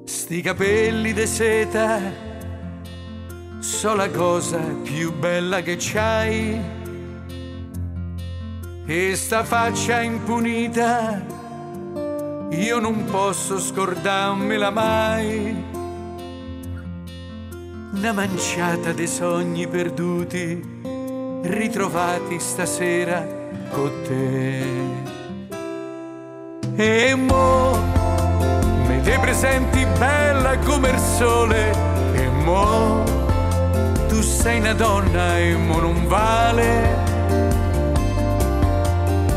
Sti capelli de seta so la cosa più bella che c'hai. E sta faccia impunita io non posso scordarmela mai. Una manciata de sogni perduti ritrovati stasera con te. E mo me te presenti bella come il sole e mo tu sei una donna e mo non vale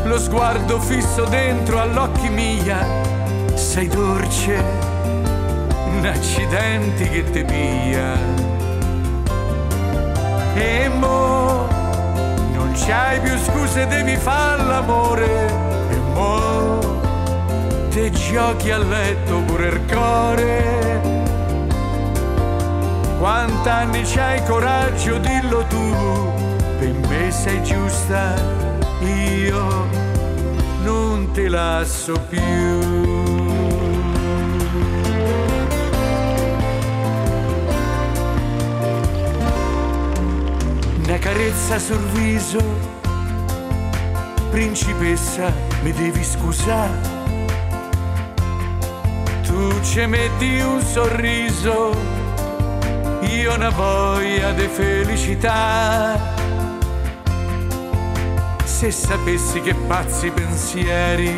lo sguardo fisso dentro all'occhi mia, sei dolce, un accidenti che te piglia. E mo non c'hai più scuse, devi far l'amore. E mo te giochi a letto pure il cuore. Quant'anni c'hai coraggio, dillo tu, per me sei giusta, io non te lascio più. Una carezza sul viso, principessa, mi devi scusare. Tu ci metti un sorriso, io una voglia di felicità. Se sapessi che pazzi pensieri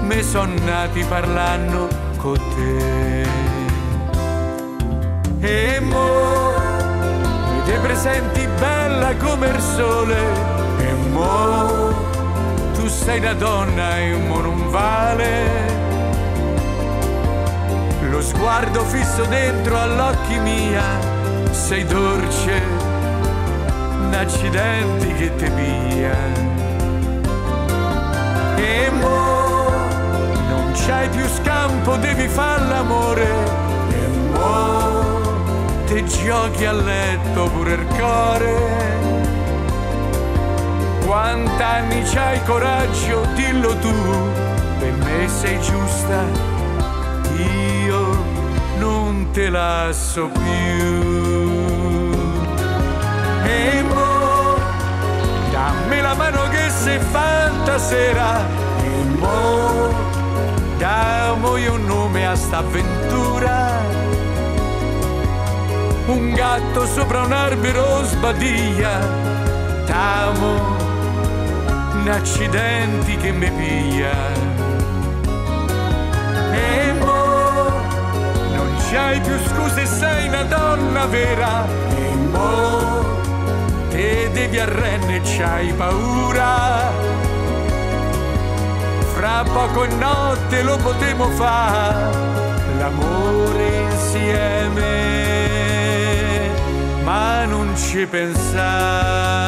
me son nati parlando con te. E mo mi te presenti bella come il sole. E mo tu sei una donna e mo non vale. Lo sguardo fisso dentro all'occhi mia, sei dolce, un accidenti che te piglia. E mo non c'hai più scampo, devi far l'amore. E mo te giochi a letto pure il cuore. Quant'anni c'hai coraggio, dillo tu, per me sei giusta, io non te lascio più. E mo dammi la mano che se fatta sera. E mo damo io un nome a sta avventura. Un gatto sopra un albero sbadiglia. T'amo, un accidenti che mi piglia. E mo non c'hai più scuse, sei una donna vera. E mo te devi arrendere, c'hai paura. Fra poco è notte lo potremo fare, l'amore insieme, ma non ci pensare.